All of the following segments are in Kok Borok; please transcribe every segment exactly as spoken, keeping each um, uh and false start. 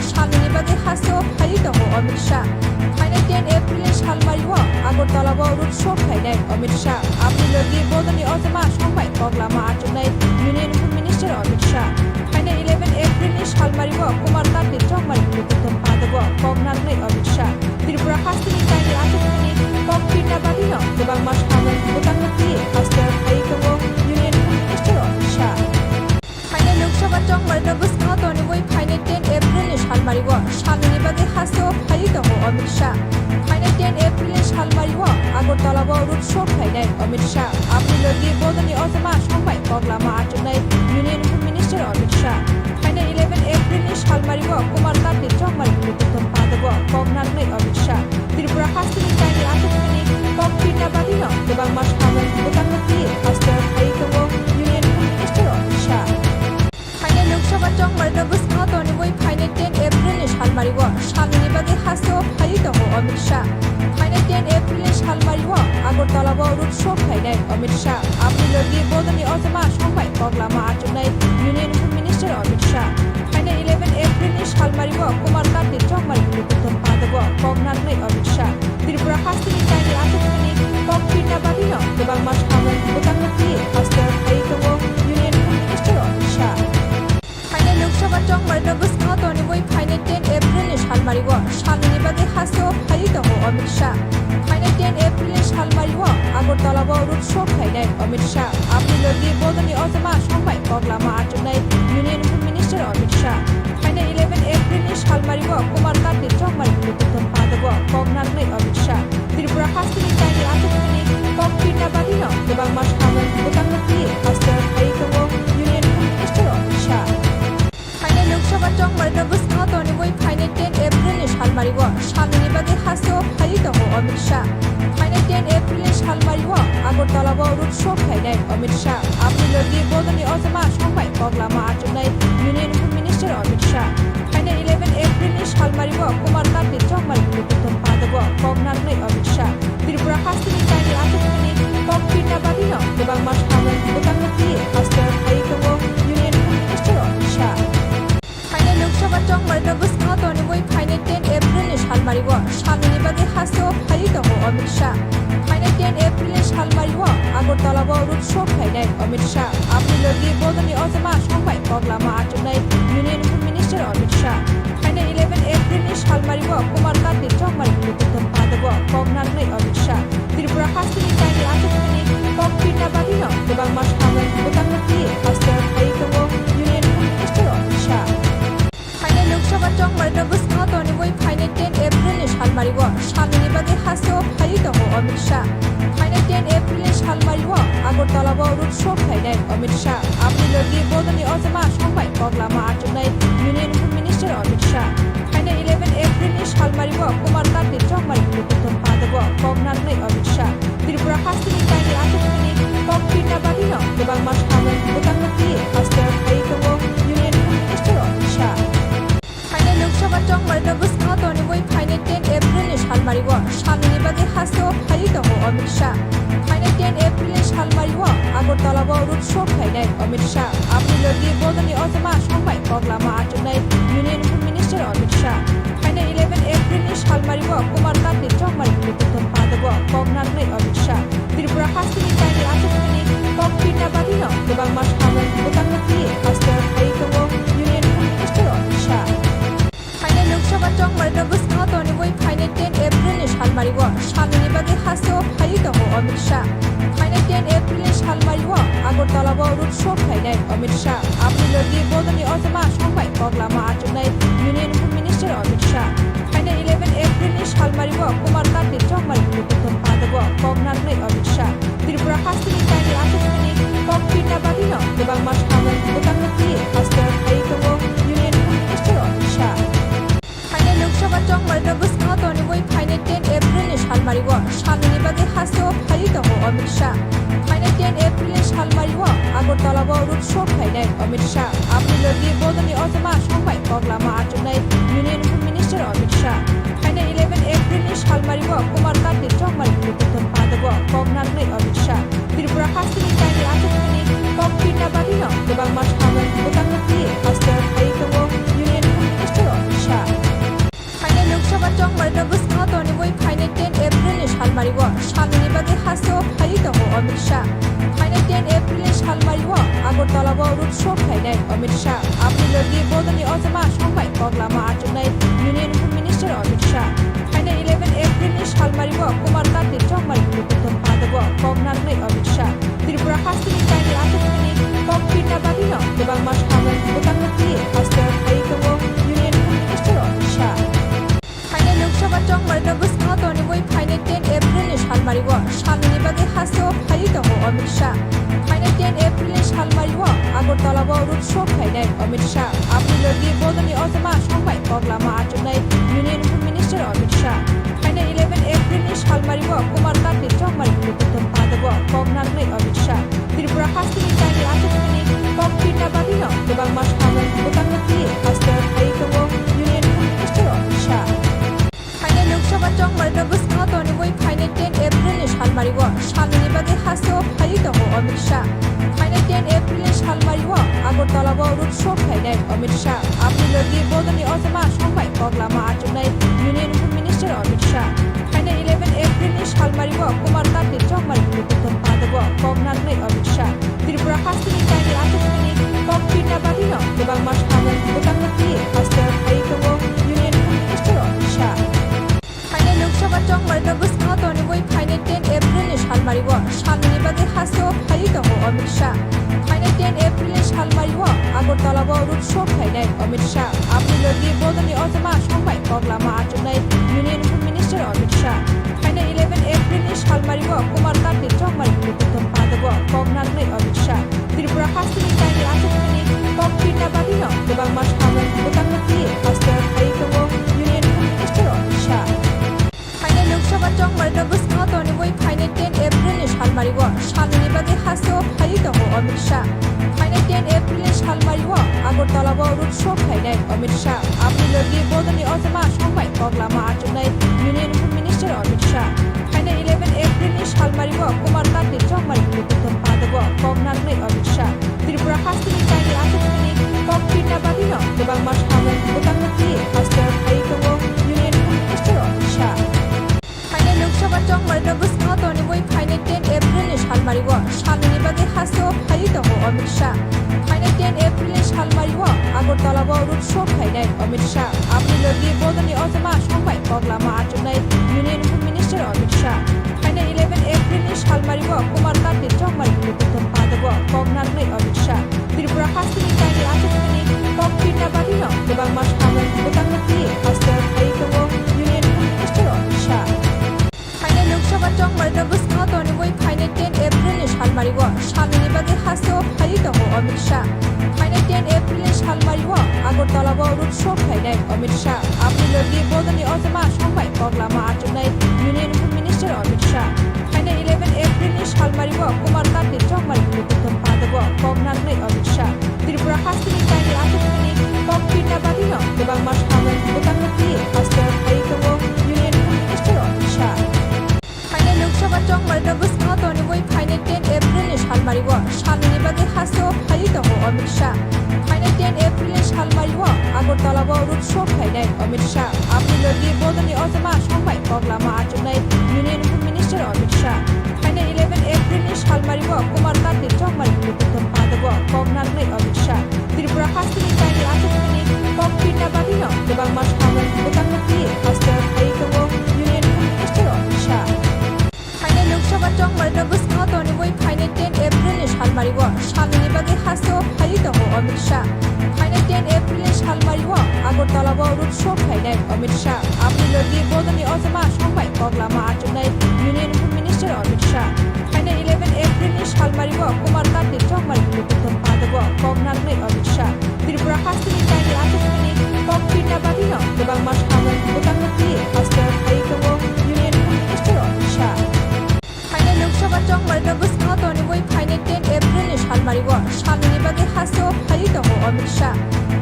Salnini bagwi hasteo phaiwi tongo Amit Shah. Phainai ten April ni salmario Agartala o road show khlainai Amit Shah. Aboni logi bodolni ojama songbai kok lama achuknai Union Home Minister Amit Shah. Phainai eleven April ni salmario Kumar Tatik chongmani kutung padogo kok narnai Amit Shah. Tripura hasteni kaini achukmani kok pirna bagwino kwbangma samung bwtangno twiwi hasteo phaiwi tongo Union Home Minister Amit Shah. Phainai Lok Sabha chongmarino bwskango tonwi phainai ten April ni salmario salnini bagwi hasteo phaiwi tongo Amit Shah. Phainai ten April ni salmario Agartala o road show khlainai Amit Shah. Aboni logi bodolni ojama songbai kok lama achuknai Union Home Minister Amit Shah. Phainai eleven April ni salmario Kumar Tatik chongmani kutung padogo kok narnai Amit Shah. Tripura hasteni kaini achukmani kok pirna bagwino kwbangma samung bwtangno twiwi hasteo phaiwi tongo Union Home Minister Amit Shah. Phainai Lok Sabha chongmarino bwskango tonwi phainai ten April ni salmario salnini bagwi hasteo phaiwi tongo Amit Shah. Phainai ten April ni salmario Agartala o road show khlainai Amit Shah. Aboni logi bodolni ojama songbai kok lama achuknai Union Home Minister Amit Shah. Phainai eleven April ni salmario Kumar Tatik chongmani kutung padogo kok narnai Amit Shah. Tripura hasteni kaini achukmani kok pirna bagwino kwbangma samung bwtangno twiwi hasteo phaiwi tongo Union Home Minister Amit Shah. Phainai Lok Sabha chongmarino bwskango tonwi phainai ten April ni salmario salnini bagwi hasteo phaiwi tongo Amit Shah. Phainai ten April ni salmario Agartala o road show khlainai Amit Shah. Aboni logi bodolni ojama songbai kok lama achuknai Union Home Minister Amit Shah. Phainai eleven April ni salmario Kumar Tatik chongmani kutung padogo kok narnai Amit Shah. Tripura hasteni kaini achukmani kok pirna bagwino kwbangma samung bwtangno twiwi hasteo phaiwi tongo Union Home Minister Amit Shah. Phainai Lok Sabha chongmarino bwskango tonwi phainai ten April ni salmario salnini bagwi hasteo phaiwi tongo Amit Shah. Phainai ten April ni salmario Agartala o road show khlainai Amit Shah. Aboni logi bodolni ojama songbai kok lama achuknai Union Home Minister Amit Shah. Phainai eleven April ni salmario Kumar Tatik chongmani kutung padogo kok narnai Amit Shah. Tripura hasteni kaini achukmani kok pirna bagwino kwbangma samung bwtangno twiwi hasteo phaiwi tongo Union Home Minister Amit Shah. Phainai Lok Sabha chongmarino bwskango tonwi phainai ten April ni salmario salnini bagwi hasteo phaiwi tongo Amit Shah. Phainai ten April ni salmario Agartala o road show khlainai Amit Shah. Aboni logi bodolni ojama songbai kok lama achuknai Union Home Minister Amit Shah. Phainai eleven April ni salmario Kumar Tatik chongmani kutung padogo kok narnai Amit Shah. Tripura hasteni kaini achukmani kok pirna bagwino kwbangma samung bwtangno twiwi hasteo phaiwi tongo Union Home Minister Amit Shah. Phainai Lok Sabha chongmarino bwskango tonwi phainai ten April ni salmario salnini bagwi hasteo phaiwi tongo Amit Shah. Phainai ten April ni salmario Agartala o road show khlainai Amit Shah. Aboni logi bodolni ojama songbai kok lama achuknai Union Home Minister Amit Shah. Phainai eleven April ni salmario Kumar Tatik chongmani kutung padogo kok narnai Amit Shah. Tripura hasteni kaini achukmani kok pirna bagwino kwbangma samung bwtangno twiwi hasteo phaiwi tongo Union Home Minister Amit Shah. Phainai Lok Sabha chongmarino bwskango tonwi phainai ten April ni salmario salnini bagwi hasteo phaiwi tongo Amit Shah. Phainai ten April ni salmario Agartala o road show khlainai Amit Shah. Aboni logi bodolni ojama songbai kok lama achuknai Union Home Minister Amit Shah. Phainai eleven April ni salmario Kumar Tatik chongmani kutung padogo kok narnai Amit Shah. Tripura hasteni kaini achukmani kok pirna bagwino kwbangma samung bwtangno twiwi hasteo phaiwi tongo Union Home Minister Amit Shah. Phainai Lok Sabha chongmarino bwskango tonwi phainai ten April ni salmario salnini bagwi hasteo phaiwi tongo Amit Shah. Phainai ten April ni salmario Agartala o road show khlainai Amit Shah. Aboni logi bodolni ojama songbai kok lama achuknai Union Home Minister Amit Shah. Phainai eleven April ni salmario Kumar Tatik chongmani kutung padogo kok narnai Amit Shah. Tripura hasteni kaini achukmani kok pirna bagwino kwbangma samung bwtangno twiwi hasteo phaiwi tongo Union Home Minister Amit Shah. Phainai Lok Sabha chongmarino bwskango tonwi phainai ten April ni salmario salnini bagwi hasteo phaiwi tongo Amit Shah. Phainai ten April ni salmario Agartala o road show khlainai Amit Shah. Aboni logi bodolni ojama songbai kok lama achuknai Union Home Minister Amit Shah. Phainai eleven April ni salmario Kumar Tatik chongmani kutung padogo kok narnai Amit Shah. Tripura hasteni kaini achukmani kok pirna bagwino kwbangma samung bwtangno twiwi hasteo phaiwi tongo Union Home Minister Amit Shah. Shah. Phainai ten April ni salmario Agartala o road show khlainai Amit Shah. Aboni logi bodolni ojama songbai kok lama achuknai Union Home Minister Amit Shah. Phainai eleven April ni salmario Kumar Kartik Chongmari Kutum Padogo kok narnai Amit Shah. Tripura hasteni kaini achukmani kok pirna bagwino kwbangma samung bwtangno twiwi haste phaiwi tongo Union Home Minister Amit Shah. Phainai Lok Sabha chongmarino bwskango tonwi phainai ten April ni salmario salnwini bagwi hasteo phaiwi tongo Amit Shah. Phainai ten April ni salmario Agartala o road show khlainai Amit Shah. Aboni logi bodolni ojama songbai kok lama achuknai Union Home Minister Amit Shah. Phainai eleven April ni salmario Kumar Kartik Chongmari Kutum Padogo kok narnai Amit Shah. Tripura hasteni kaini achukmani kok pirna bagwino kwbangma samung bwtangno twiwi haste phaiwi tongo Union Home Minister Amit Shah. Phainai Lok Sabha chongmarino bwskango tonwi phainai ten April ni salmario salnwini bagwi hasteo phaiwi tongo Amit Shah. Phainai ten April ni salmario Agartala o road show khlainai Amit Shah. Aboni logi bodolni ojama songbai kok lama achuknai Union Home Minister Amit Shah. Phainai eleven April ni salmario Kumar Kartik Chongmari Kutum Padogo kok narnai Amit Shah. Tripura hasteni kaini achukmani kok pirna bagwino kwbangma samung bwtangno twiwi haste phaiwi tongo Union Home Minister Amit Shah. Phainai Lok Sabha chongmarino bwskango tonwi phainai ten April ni salmario salnwini bagwi hasteo phaiwi tongo Amit Shah. Phainai ten April ni salmario Agartala o road show khlainai Amit Shah. Aboni logi bodolni ojama songbai kok lama achuknai Union Home Minister Amit Shah. Phainai eleven April ni salmario Kumar Kartik Chongmari Kutum Padogo kok narnai Amit Shah. Tripura hasteni kaini achukmani kok pirna bagwino kwbangma samung bwtangno twiwi haste phaiwi tongo Union Home Minister Amit Shah. Phainai Lok Sabha chongmarino bwskango tonwi phainai ten April ni salmario salnwini bagwi hasteo phaiwi tongo Amit Shah. Phainai ten April ni salmario Agartala o road show khlainai Amit Shah. Aboni logi bodolni ojama songbai kok lama achuknai Union Home Minister Amit Shah. Phainai eleven April ni salmario Kumar Kartik Chongmari Kutum Padogo kok narnai Amit Shah. Tripura hasteni kaini achukmani kok pirna bagwino kwbangma samung bwtangno twiwi haste phaiwi tongo Union Home Minister Amit Shah. Phainai Lok Sabha chongmarino bwskango tonwi phainai ten April ni salmario salnwini bagwi hasteo phaiwi tongo Amit Shah. Phainai ten April ni salmario Agartala o road show khlainai Amit Shah. Aboni logi bodolni ojama songbai kok lama achuknai Union Home Minister Amit Shah. Phainai eleven April ni salmario Kumar Kartik Chongmari Kutum Padogo kok narnai Amit Shah. Tripura hasteni kaini achukmani kok pirna bagwino kwbangma samung bwtangno twiwi haste phaiwi tongo Union Home Minister Amit Shah. Phainai Lok Sabha chongmarino bwskango tonwi phainai ten April ni salmario salnwini bagwi hasteo phaiwi tongo Amit Shah. Phainai ten April ni salmario Agartala o road show khlainai Amit Shah. Aboni logi bodolni ojama songbai kok lama achuknai Union Home Minister Amit Shah. Phainai eleven April ni salmario Kumar Kartik Chongmari Kutum Padogo kok narnai Amit Shah. Tripura hasteni kaini achukmani kok pirna bagwino kwbangma samung bwtangno twiwi haste phaiwi tongo Union Home Minister Amit Shah. Phainai Lok Sabha chongmarino bwskango tonwi phainai ten April ni salmario salnwini bagwi hasteo phaiwi tongo Amit Shah. Phainai ten April ni salmario Agartala o road show khlainai Amit Shah. Aboni logi bodolni ojama songbai kok lama achuknai Union Home Minister Amit Shah. Phainai eleven April ni salmario Kumar Kartik Chongmari Kutum Padogo kok narnai Amit Shah. Tripura hasteni kaini achukmani kok pirna bagwino kwbangma samung bwtangno twiwi haste phaiwi tongo Union Home Minister Amit Shah. Phainai Lok Sabha chongmarino bwskango tonwi phainai ten April ni salmario salnwini bagwi hasteo phaiwi tongo Amit Shah. Phainai ten April ni salmario Agartala o road show khlainai Amit Shah. Aboni logi bodolni ojama songbai kok lama achuknai Union Home Minister Amit Shah. Phainai eleven April ni salmario Kumar Kartik Chongmari Kutum Padogo kok narnai Amit Shah. Tripura hasteni kaini achukmani kok pirna bagwino kwbangma samung bwtangno twiwi haste phaiwi tongo Union Home Minister Amit Shah. Phainai Lok Sabha chongmarino bwskango tonwi phainai ten April ni salmario salnwini bagwi hasteo phaiwi tongo Amit Shah.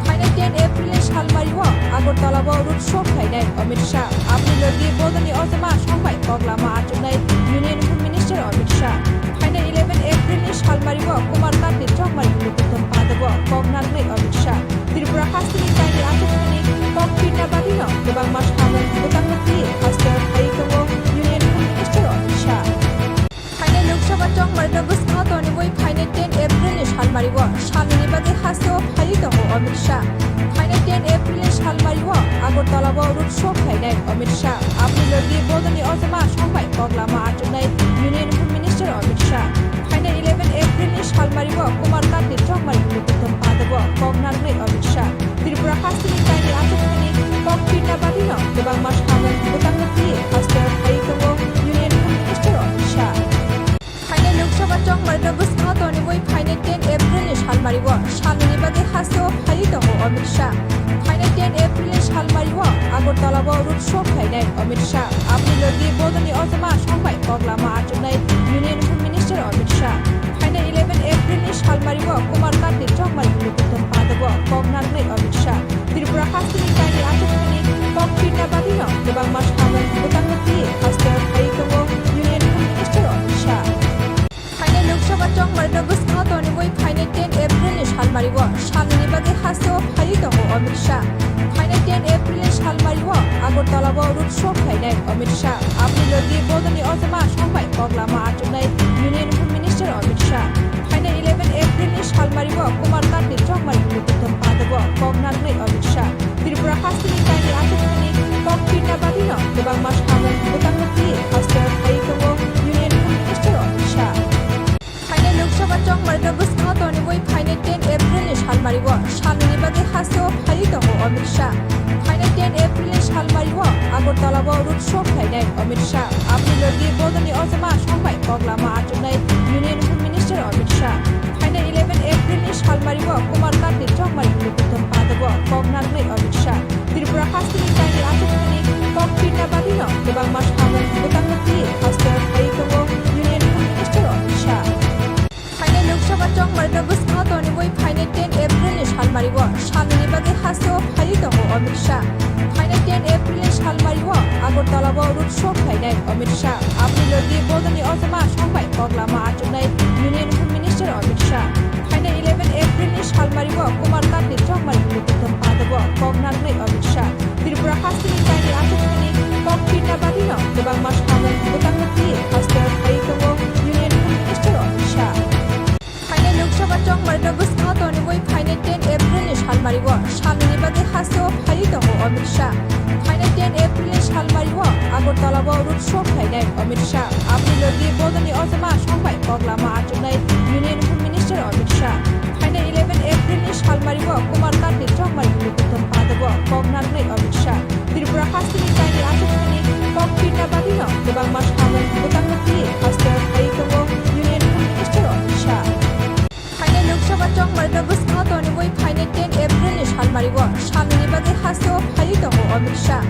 Phainai ten April ni salmario Agartala o road show khlainai Amit Shah. Aboni logi bodolni ojama songbai kok lama achuknai Union Home Minister Amit Shah. Phainai eleven April ni salmario Kumar Kartik Chongmari Kutum Padogo kok narnai Amit Shah. Tripura hasteni kaini achukmani kok pirna bagwino kwbangma samung bwtangno twiwi haste phaiwi tongo Union Home Minister Amit Shah. Phainai Lok Sabha chongmarino Agartala o road show khlainai Amit Shah. Aboni logi bodolni ojama songbai koklama achuknai Union Home Minister Amit Shah. Phainai eleven April ni salmario Kumar Kant ni chongmari hwnwi kuthum padogo kok narwknai Amit Shah. Tripura hasteni kaini achukmani kok pirna bagwino kwbangma samung bwtangno twiwi haste phaiwi tongo Union Home Minister Amit Shah. Phainai Lok Sabha chongmarino bwskango tonwi phainai ten April ni salmario salnwini bagwi hasteo phaiwi tongo Amit Shah. Phainai ten April ni salmario Agartala o road show khlainai Amit Shah. Aboni logi bodolni ojama songbai koklama achuknai Union Home Minister Amit Shah. Phainai eleven April ni salmario Kumar Kant ni chongmari hwnwi kuthum padogo kok narwknai Amit Shah. Tripura hasteni kaini achukmani kok pirna bagwino kwbangma samung bwtangno twiwi haste phaiwi tongo Union Home Minister Amit Shah. Phainai Lok Sabha chongmarino bwskango tonwi phainai ten April ni salmario salnwini bagwi hasteo phaiwi tongo Amit Shah. Phainai ten April ni salmario Agartala o road show khlainai Amit Shah. Aboni logi bodolni ojama songbai koklama achuknai Union Home Minister Amit Shah. Phainai eleven April ni salmario Kumar Kant ni chongmari hwnwi kuthum padogo kok narwknai Amit Shah. Tripura hasteni kaini achukmani kok pirna bagwino kwbangma samung bwtangno twiwi haste phaiwi tongo Union Home Minister Amit Shah. Phainai Lok Sabha chongmarino bwskango tonwi phainai ten April ni salmario salnwini bagwi hasteo phaiwi tongo Amit Shah. Phainai ten April ni salmario Agartala o road show khlainai Amit Shah. Aboni logi bodolni ojama songbai koklama achuknai Union Home Minister Amit Shah. Phainai eleven April ni salmario Kumar Kant ni chongmari hwnwi kuthum padogo kok narwknai Amit Shah. Tripura hasteni kaini achukmani kok pirna bagwino kwbangma samung bwtangno twiwi haste phaiwi tongo Union Home Minister Amit Shah. Phainai Lok Sabha chongmarino bwskango tonwi phainai ten April ni salmario salnwini bagwi hasteo phaiwi tongo Amit Shah. Phainai ten April ni salmario Agartala o road show khlainai Amit Shah. Aboni logi bodolni ojama songbai koklama achuknai Union Home Minister Amit Shah. Phainai eleven April ni salmario Kumar Kant ni chongmari hwnwi kuthum padogo kok narwknai Amit Shah. Tripura hasteni kaini achukmani kok pirna bagwino kwbangma samung bwtangno twiwi haste phaiwi tongo Union Home Minister Amit Shah. Phainai Lok Sabha chongmarino bwskango tonwi phainai ten April ni salmario salnwini bagwi hasteo phaiwi tongo Amit Shah. Phainai ten April ni salmario Agartala o road show khlainai Amit Shah. Aboni logi bodolni ojama songbai koklama achuknai Union Home Minister Amit Shah. Phainai eleven April ni salmario Kumar Kant ni chongmari hwnwi kuthum padogo kok narwknai Amit Shah. Tripura hasteni kaini achukmani kok pirna bagwino kwbangma samung bwtangno twiwi haste phaiwi tongo Union Home Minister Amit Shah. Phainai Lok Sabha chongmarino bwskango tonwi phainai ten April ni salmario salnwini bagwi hasteo phaiwi tongo Amit Shah.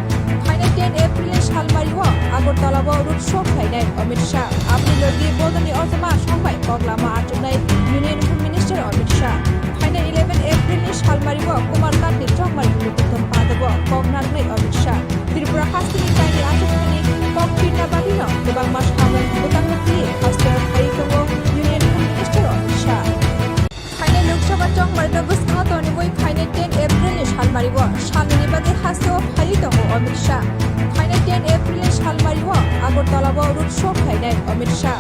Phainai ten April ni salmario Agartala o road show khlainai Amit Shah. Aboni logi bodolni ojama songbai koklama achuknai Union Home Minister Amit Shah. Phainai eleven April ni salmario Kumar Kant ni chongmari hwnwi kuthum padogo kok narwknai Amit Shah. Tripura hasteni kaini achukmani kok pirna bagwino kwbangma samung bwtangno twiwi haste phaiwi tongo Union Home Minister Amit Shah. Phainai Lok Sabha chongmarino bwskango tonwi phainai ten April ni salmario salnwini bagwi hasteo phaiwi tongo Amit Shah. Phainai ten April ni salmario Agartala o road show khlainai Amit Shah.